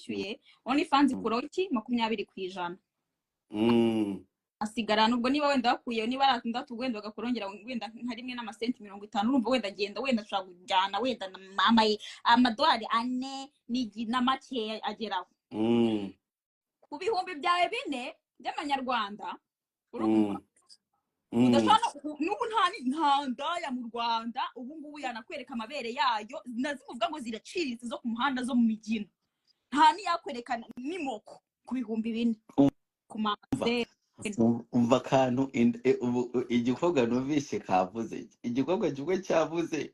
yakwishyuye, OnlyFans ikuraho iki? 20%. Asigara nubwo niba wenda wakuye, niba ari atandatu, wenda bagakurongera wenda nka rimwe n'amasenti 50. Urumva wenda agenda, wenda ashobora kujyana wenda amadolari 4 na makeya ageraho ku bihumbi byawe 4 by'amanyarwanda, urumva? Udashobora n'ubu nta ndaya mu Rwanda ubu ngubu yanakwereka amabere yayo nazimuvuga ngo ziraciriritse, zo ku muhanda, zo mu migina, nta n'iyakwereka n'imoko ku bihumbi 4 ku mazere. Umva akantu igikobwa numvise kavuze, igikobwa kimwe cyavuze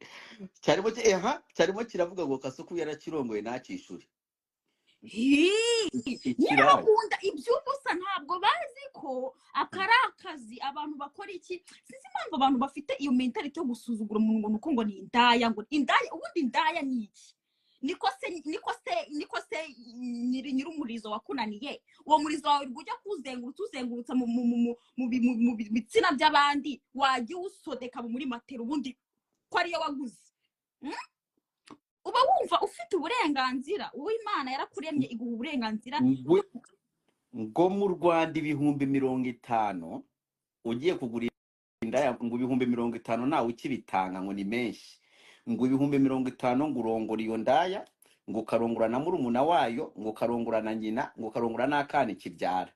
cyarimo cyarimo kiravuga ngo Kasuku yarakirongoye ntakishure. Hii, nyine Ikiraya. Bakunda iby'ubusa, ntabwo bazi ko aka ari akazi abantu bakora. Iki, sinzi impamvu abantu bafite iyo mentality yo gusuzugura umuntu ngo nuko ngo ni indaya, ngo indaya. Ubundi indaya ni iki? Niko se nyiri umurizo wakunaniye? Uwo murizo wawe ujya kuwuzengurutsa, uzengurutsa mu bitsina by'abandi, wajya uwusodeka muri matera ubundi ko ariyo waguze? Uba wumva ufite uburenganzira? Wowe Imana yarakuremye iguha uburenganzira. Ngo mu Rwanda 50,000 ugiye kugura indaya, ngo 50,000 ntawe ukibitanga, ngo ni menshi. Ngo 50,000 ngo urongora iyo ndaya, ngo ukarongora na murumuna wayo, ngo ukarongora na nyina, ngo ukarongora n'akana kibyara.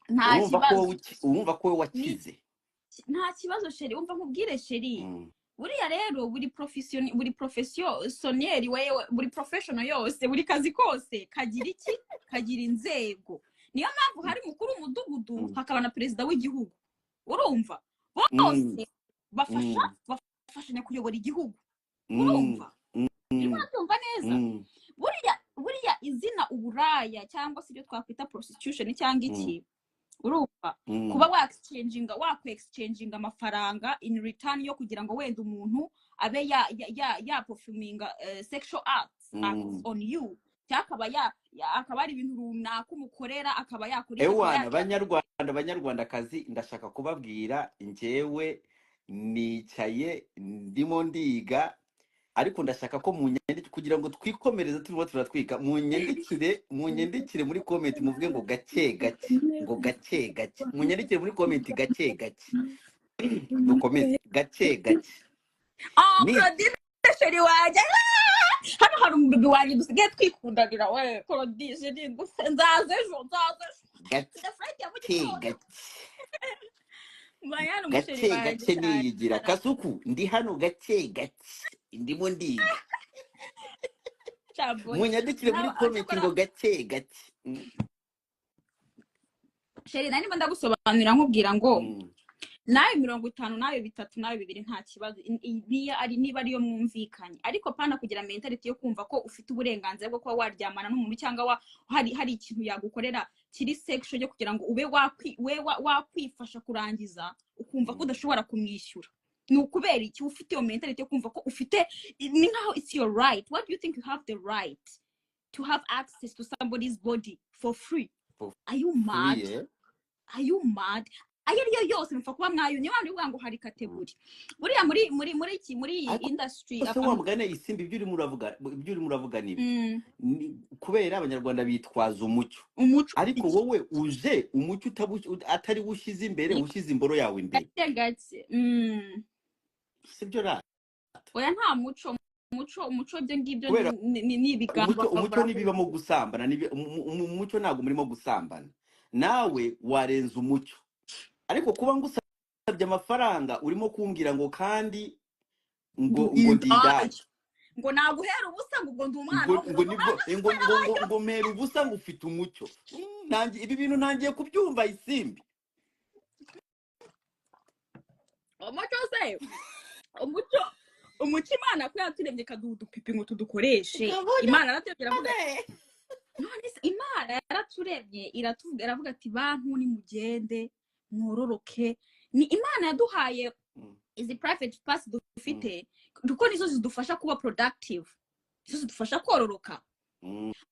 Nta Urumva ko kibazo. Urumva ko wowe Ni wakize. Nta kibazo chéri, umva nkubwire chéri. Buriya rero buri profession, buri professionnel wewe, buri professional yose, buri kazi kose kagira iki? Kagira inzego. Niyo mpamvu hari mukuru w'umudugudu, hakaba na perezida w'igihugu, urumva? Bose bafasha, bafashanya kuyobora igihugu. Urumva? Urimo urabyumva neza? Buriya izina uburaya cyangwa se ibyo twakwita prostitution cyangwa iki, urumva, kuba wakwe-exchanginga amafaranga in return yo kugira ngo wenda umuntu abe ya performinga sexual acts on you, cyangwa akaba ari ibintu runaka umukorera, akaba yakora iki, akaba Ewana, banyarwanda, banyarwandakazi, ndashaka kubabwira, njyewe nicaye ndimo ndiga, ariko ndashaka ko munyandikire kugira ngo twikomereze. Turimo turatwika, munyandikire muri comment muvuge ngo gake gake, ngo gake gake. Munyandikire muri comment gake gake, dukomeze gake gake. Ah, ni Claudine chéri wanjye. Ah! Hano hari umubebe wanjye dusigaye twikundanira we. Claudine chéri, gusa nzaza ejo, nzaza ejo. Gake. Mfite flight ya mu gitondo. Gake. Mbayana umuchéri gake wanjye gake cyane. Niyigira Kasuku, ndi hano gake gake, ndimo ndiga. Shaboy. Munyandikire muri Nawe comment cyakora ngo gake gake. Chéri, nari ndimo ndagusobanurira nkubwira ngo nawe 50, nawe 3, nawe 2, nta kibazo. Niyo ari, niba ariyo mwumvikanye, ariko pana kugira mentality yo kumva ko ufite uburenganzira bwo kuba waryamana n'umuntu cyangwa hari ikintu yagukorera kiri sexual cyo kugira ngo ube wakwifasha kurangiza, ukumva ko udashobora kumwishyura. Ni ukubera iki ufite iyo mentality yo kumva ko ufite, ni nkaho it's your right? What do you think, you have the right to have access to somebody's body for free? For Are you mad? free, eh? Are you mad? Ayo ariyo yose mupfa kuba mwayo. Niyo mpamvu uvuga ngo hari category buriya muri iki, muri iyi Ariko industry se wa abantu mugani Isimbi, ibyo urimo uravuga nibyo. Kubera abanyarwanda bitwaza umuco. Umuco. Ariko Iki? Wowe uje umuco atari wo ushyize imbere, Ni ushyize imboro yawe imbere. Gake gake. Sibyo rata? Oya, nta muco, umuco ibyo ngibyo Kubera ni ibigambo. umuco ntibibamo gusambana, umuco ntabwo murimo gusambana, nawe warenza umuco. Ariko kuba ngusabye amafaranga urimo kumbwira ngo kandi ngo ndi indaya. Ngo naguhera ubusa, ngo ubwo ndi umwana ngo wo mu ngo rugo. Nibwo ngo mpera ubusa, ngo ufite umucyo. Nanjye ibi bintu ntangiye kubyumva, Isimbi. Umuco se, umuco Imana ko yaturemye ikaduha udupipi ngo tudukoreshe. Imana yaraturemye iravuga, none se Imana yaraturemye iratuvuga, iravuga ati: "Bantu nimugende mwororoke." Ni Imana yaduhaye izi private parts dufite, kuko nizo zidufasha kuba productive, nizo zidufasha kororoka.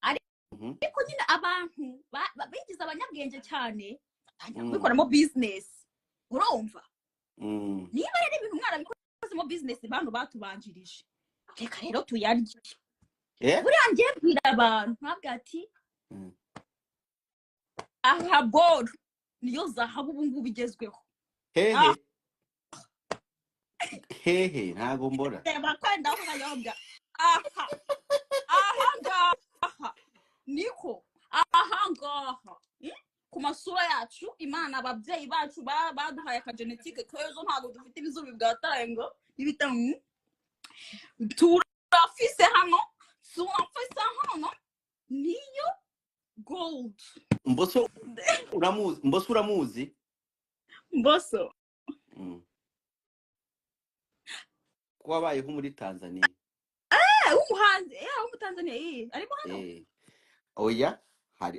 Ariko nyine abantu bigize abanyabwenge cyane, batangira kubikoramo business, urumva? Niba rero ibintu mwarabikozemo business, bantu batubanjirije. Reka rero tuyarye. Eh? Buriya ngiye mbwira abantu ntabwo ati aha boro niyo zahabu ubu ngubu igezweho. Hehe? Ah. Hehe? Ntago mbora. Reba kwenda aho kanyobwa, aha aha ngaha niko aha ngaha. Ku masura yacu, Imana, ababyeyi bacu baduhaye akagenetike keza. Ntabwo dufite ibizuba bwataye ngo n'ibita turafise hano, turafise hano, niyo gold. Mboso uramuzi? Mboso uramuzi? Mboso? Ko wabayeho muri Tanzania. W'umuhanzi, w'umutanzania, arimo hano. Oya,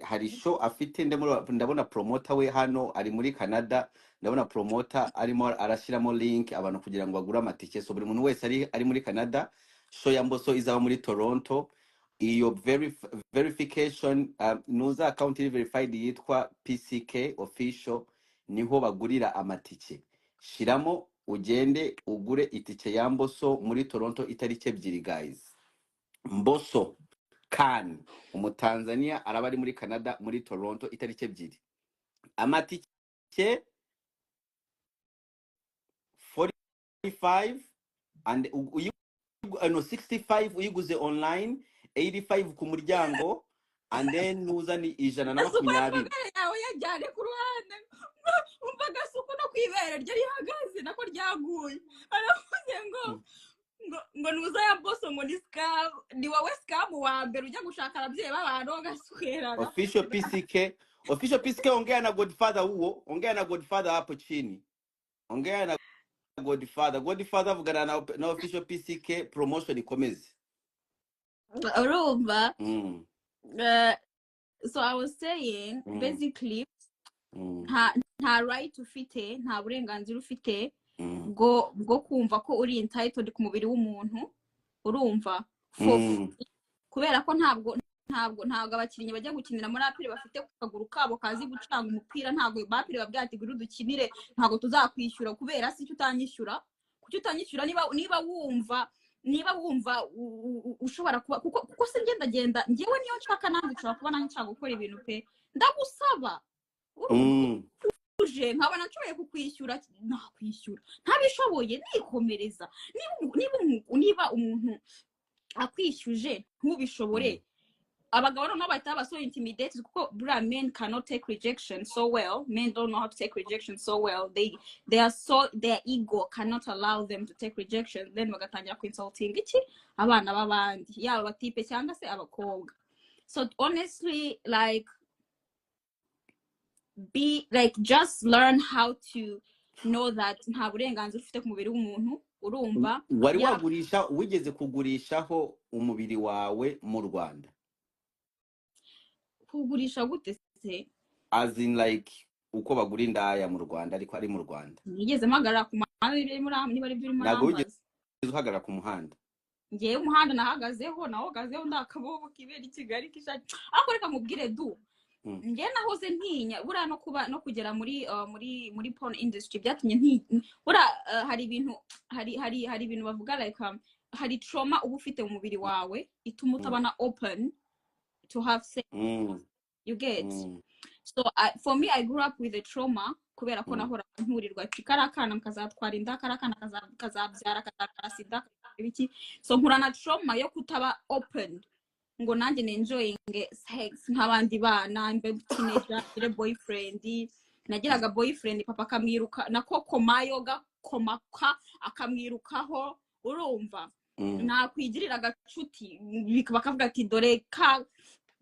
hari show afite. Ndabona promoter we hano ari muri Canada. Ndabona promoter arimo arashyiramo link abantu kugira ngo bagure amatike. So buri muntu wese ari muri Canada, show ya Mboso izaba muri Toronto, iyo verification, nuza account iri verified yitwa PCK Official, niho bagurira amatike. Shiramo ugende ugure itike ya Mboso muri Toronto itariki 2. Guys, Mboso Khan, umutanzania, araba ari muri Canada muri Toronto itariki 2. Amatike 45 and no, 65 uyiguze online, 85 ku muryango, and then nuza ni ijana na Gasuku makumyabiri. Y'amabere yawe yajyane ku ruhande. Umva, Gasuku no ku ibere rye rihagaze nako ryaguye, aravuze ngo ngo nuza ya Mboso ngo ni scam, ni wowe scam wa mbere ujya gushaka ababyeyi b'abantu ugasweraga. Official PCK, Official PCK, ongea na Godfather huo, ongea na Godfather hapo chini, ongea na Godfather. Godfather, vugana na Official PCK, promotion ikomeze. Urumva? So I was saying, basically, nta right ufite, nta burenganzira ufite bwo kumva ko uri entitled ku mubiri w'umuntu, urumva, for kubera ko ntabwo abakinnyi bajya gukinira muri APR bafite ku kaguru kabo kazi gucanga umupira. Ntabwo APR babwira ati: "Ngwino dukinire, ntabwo tuzakwishyura." Kubera si icyo utanyishyura, kuki utanyishyura? Niba wumva ushobora kuba, kuko se ngenda njyewe niyo nshaka, nanjye nshobora kuba nanjye nshaka gukora ibintu pe, ndagusaba, urumva? Uje nkabona nshoboye kukwishyura, nakwishyura. Ntabishoboye, nikomereza. Niba umuntu akwishyuje ntubishobore, abagabo noneho bahita baba so intimidated, kuko buriya men cannot take rejection so well. Men don't know how to take rejection so well. They are so, their ego cannot allow them to take rejection. Then bagatangira ku-insulting iki abana b'abandi, yaba abatipe cyangwa se abakobwa. So honestly, like, be like, just learn how to know that nta burenganzira ufite ku mubiri w'umuntu, urumva? Wari Yaba wagurisha, wigeze kugurishaho umubiri wawe mu Rwanda? Kugurisha gute se? As in, like, uko bagura indaya mu Rwanda, ariko ari mu Rwanda. Nigeze mpagarara ku muhanda niba ari byo urimo Ntabwo wigeze urambaza? uhagarara ku muhanda. Ngewe umuhanda nahagazeho, nawuhagazeho ndakabobo kibera i Kigali kishaki. Ariko reka nkubwire du, njye nahoze ntinya buriya no kuba no kugera muri porn industry byatumye buriya hari ibintu bavuga, like, hari trauma uba ufite mu mubiri wawe ituma utabana open to have sex, you get? So for me, I grew up with a trauma kubera ko nahoraga nturirwa ati: "Kariya kana kazatwara inda, kariya kana kazabyara, kazabyara sida, ibiki." So nkura na trauma yo kutaba open ngo nanjye nenjoyinge sex nk'abandi bana, mbe teenager, ngire boyfriend. Nagiraga boyfriend, papa akamwiruka nako komayo gakomaka akamwirukaho, urumva? Nakwigirira agacuti bakavuga ati: "Dore ka."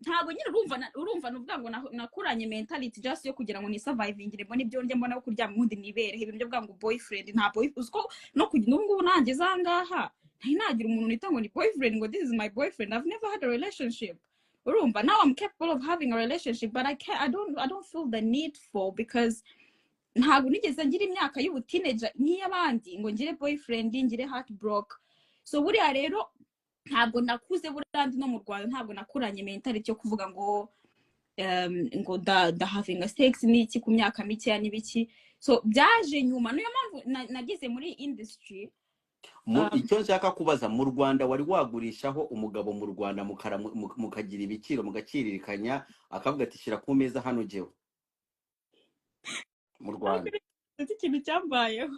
Ntabwo nyine, urumva, urumva, nuvuga ngo nakuranye mentality just yo kugira ngo nisurvivingire, mbone ibyo ndya, mbone aho kuryama, ubundi nibereho. Ibintu byo kuvuga ngo boyfriend, nta boy uziko no kugira. N'ubu ngubu nanjye zangaha ntari nagira umuntu nita ngo ni boyfriend, ngo this is my boyfriend. I've never had a relationship, urumva? Now I'm capable of having a relationship, but I can't, I don't feel the need for, because ntabwo nigeze ngira imyaka y'ubuteenager nk'iy'abandi ngo ngire boyfriend, ngire heartbroke. So buriya rero ntabwo nakuze, buriya ndi no mu Rwanda, ntabwo nakuranye mentality yo kuvuga ngo da having a sex n'iki ku myaka mikeya n'ibiki. So byaje nyuma, niyo mpamvu nageze muri industry. Icyo nshaka kubaza, mu Rwanda wari wagurishaho umugabo mu Rwanda mukagira ibiciro mugaciririkanya, akavuga ati shyira ku meza hano jyewe mu Rwanda? Sinzi ikintu cyambayeho.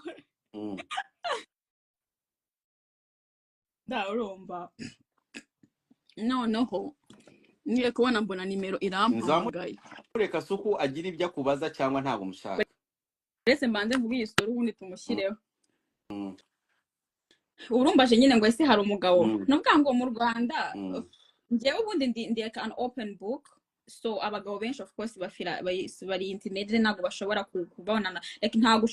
Ndarumva noneho ngiye kubona mbona nimero irampamagaye. Nzamureka Suku agira ibyo akubaza cyangwa ntabwo mushaka? Uretse mbanze mvuge iyi story, ubundi tumushyireho. Urumbaje nyine ngo ese hari umugabo? Nuvuga ngo mu Rwanda, njyewe ubundi ndi like an open book, so abagabo benshi of course bafira bari intimidated, ntabwo bashobora kubonana, like ntabwo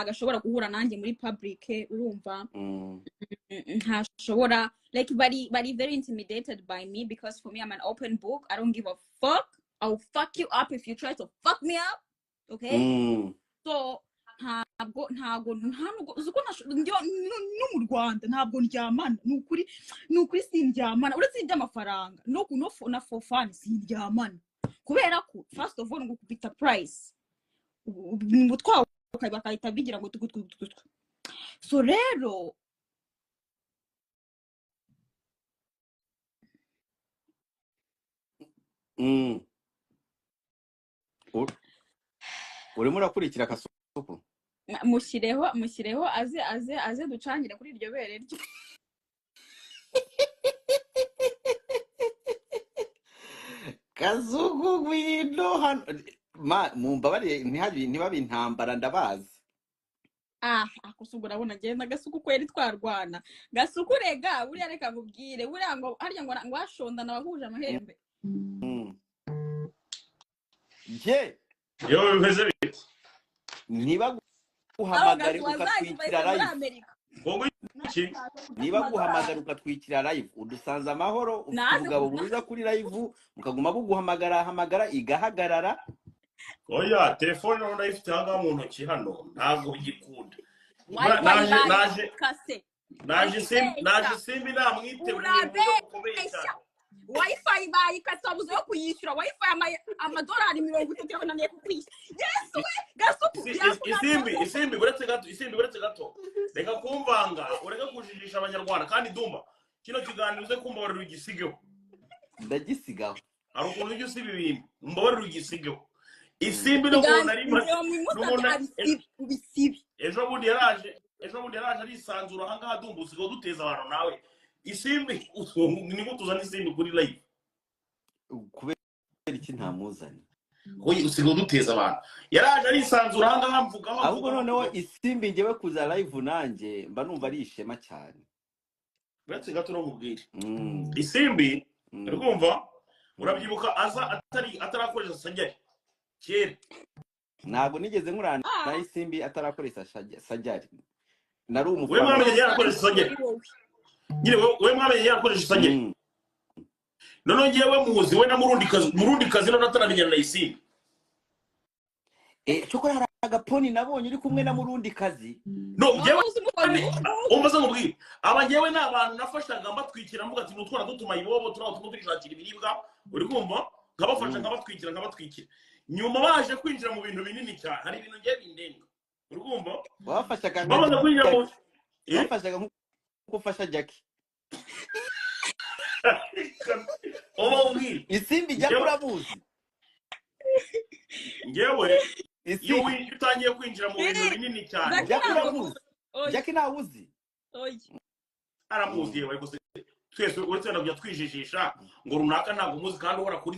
ashobora guhura nanjye muri public, urumva? Ntashobora, like bari very intimidated by me, because for me I'm an open book. I don't give a fuck. I'll fuck you up if you try to fuck me up, okay? So ntabwo nta nubwo uzi ko no mu Rwanda ntabwo ndyamana, ni ukuri sindyamana, uretse iby'amafaranga no ku- no fo- na for fun sindyamana, kubera ko first of all ngo kubita price umutwawe bakahita bigira ngo tugu tugu tugu tugu. So rero Urimo urakurikira Kasuku? Mushyireho aze ducangire kuri iryo bere rye. Kazugu, ngwino hano. Mumbabarire, ntibabe intambara, ndabazi. Ah, akusugu urabona agenda Gasuku kweri twarwana. Gasuku rega buriya, reka nkubwire, buriya ngo harya ngo hashondana abahuje amahembe. Je Yewe, bimeze bite? Ntibaguhamagare Aho Gasu ukatwikira wazayumva muri live. Amerika. Ngo iki? Niba guhamagara ukatwikira live, udusanze amahoro, ufite Naze ubugabo buza kuri live mukaguma buguhamagara hamagara igahagarara. Oya, telefone noneho ndayifite aha ngaha mu ntoki hano, ntabwo bigikunda. Wifi Naje naje bayikase. Naje simbi, naje. Urabeshya. Simbi namwiteguye mu buryo bukomeye Urabeshya. cyane. Wifi bayikase, wabuze yo kuyishyura wifi, amadolari 30 yabananiye kukwishyura. Yesu we, Gasuku, byakunaniye Isimbi, koko. Isimbi, uretse gato. Isimbi, uretse gato, reka kumvanga, ureke kujijisha Abanyarwanda. Kandi Dumba, kino kiganiro uze kumbabarira ugisigeho. Ndagisigaho. Hari ukuntu ujya usiba ibintu, mbabarira ugisigeho. Isimbi n'umuntu nari maze Mumusabye n'umuntu abisibe, ubisibe. Ejo bundi yaraje arisanzura aha ngaha. Dumba, usigaye uduteza abantu nawe. Isimbi niko tuzana Isimbi kuri live? Kubera iki ntamuzanye? Oye, usigaye uduteza abantu. Yaraje arisanzura aha ngaha, mvugaho, Ahubwo mvugaho, noneho mvugaho. Isimbi, ngewe kuza live nanjye mba numva ari ishema cyane. Uretse gato no nkubwire. Isimbi, uri kumva? Urabyibuka aza atari atarakoresha sajari kera? Ntabwo nigeze nkurana Ah. na Isimbi atarakoresha sajari, nari We umufana. mwamenye yarakoresha sajari? Kuri wowe. Nyine we mwamenye yarakoresha sajari? Noneho ngewe muzi we na Murundi kazi, Murundi kazi noneho ataramenyana na Isimbi. Eh, cyokora hari agaponi nabonye uri kumwe na Murundi kazi. No, ngewe Noneho uzi umubonye ubu. Umva se nkubwire, aba ngewe ni abantu nafashaga mbatwikira, mvuga ati nutwana dutuma ibobo turiho turimo turishakira ibiribwa, uri kumva? Nkabafasha, nkabatwikira. Nyuma baje kwinjira mu bintu binini cyane, hari ibintu ngewe bindenga, uri kumva? Wabafashaga nka Bamaze kwinjira mu Jackie. Wabafashaga nk'uko ufasha Jackie. Uba ubwire. Isimbi, Jackie, Ngewe uramuzi? Ngewe iyo Isimbi. iyo utangiye kwinjira mu bintu binini cyane. Jackie Jackie, ntabwo uramuzi? Oya. Jackie ntawuzi? Oya. Aramuzi yewe, ariko se twese uretse wenda kujya twijijisha ngo runaka ntabwo umuzi kandi uhora kuri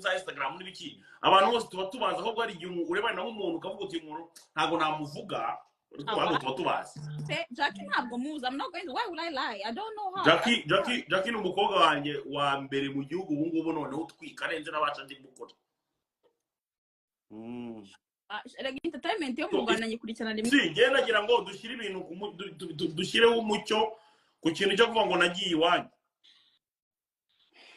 za Instagram n'ibiki, abantu bose tuba tubazi. Ahubwo hari igihe urebana nk'umuntu ukavuga uti uyu muntu ntabwo namuvuga, ariko hano tuba tubazi. Se Jackie ntabwo muzi. I'm not going to, why would I lie? I don't know her. Jackie, Jackie, Jackie ni umukobwa wanjye wa mbere mu gihugu ubu ngubu, noneho utwika arenze n'abaca ndi gukora. Ah, erega entertainment yo mu Rwanda nyikurikirana rimwe. Si njyewe nagira ngo dushyire ibintu ku mu- du- du- du- dushyireho umucyo ku kintu cyo kuvuga ngo nagiye iwanyu.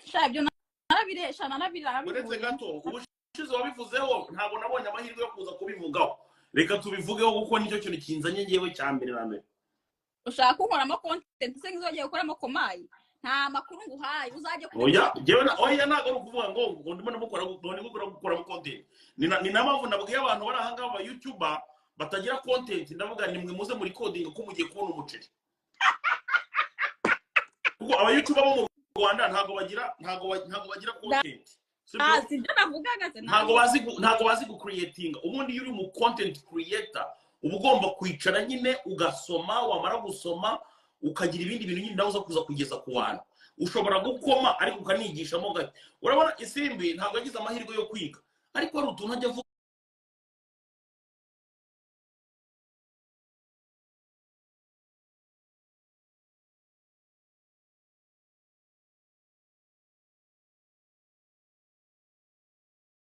Sha, ibyo narabiresha, narabira. Uretse gato, ubushize wabivuzeho ntabwo nabonye amahirwe yo kuza kubivugaho. Reka tubivugeho kuko nicyo kintu kinzanye ngewe cya mbere na mbere. Ushaka kunkoramo content se nk'izo gukoramo komayi? Nta makuru nguhaye, uzajye kuri Oya, njyewe oya, ntabwo ari ukuvuga ngo ndimo ndamukora, ngo ndimo gukoramo content. Ni na mpamvu nabwiye abantu bari aha ngaha ba YouTuber batagira content, ndavuga ni mwe muze muri coding ko mugiye kubona umuceri. Kuko aba YouTuber bo mu Rwanda ntabwo bagira content, sibyo? Ah, sibyo navugaga se. Ntabwo bazi gucreatinga. Ubundi iyo uri mu content creator, uba ugomba kwicara nyine ugasoma, wamara gusoma ukagira ibindi bintu nyine nawe uza kuza kugeza ku bantu. Ushobora gukoma ariko ukanigishamo gake. Urabona Isimbi ntabwo yagize amahirwe yo kwiga, ariko hari utuntu ajya avuga.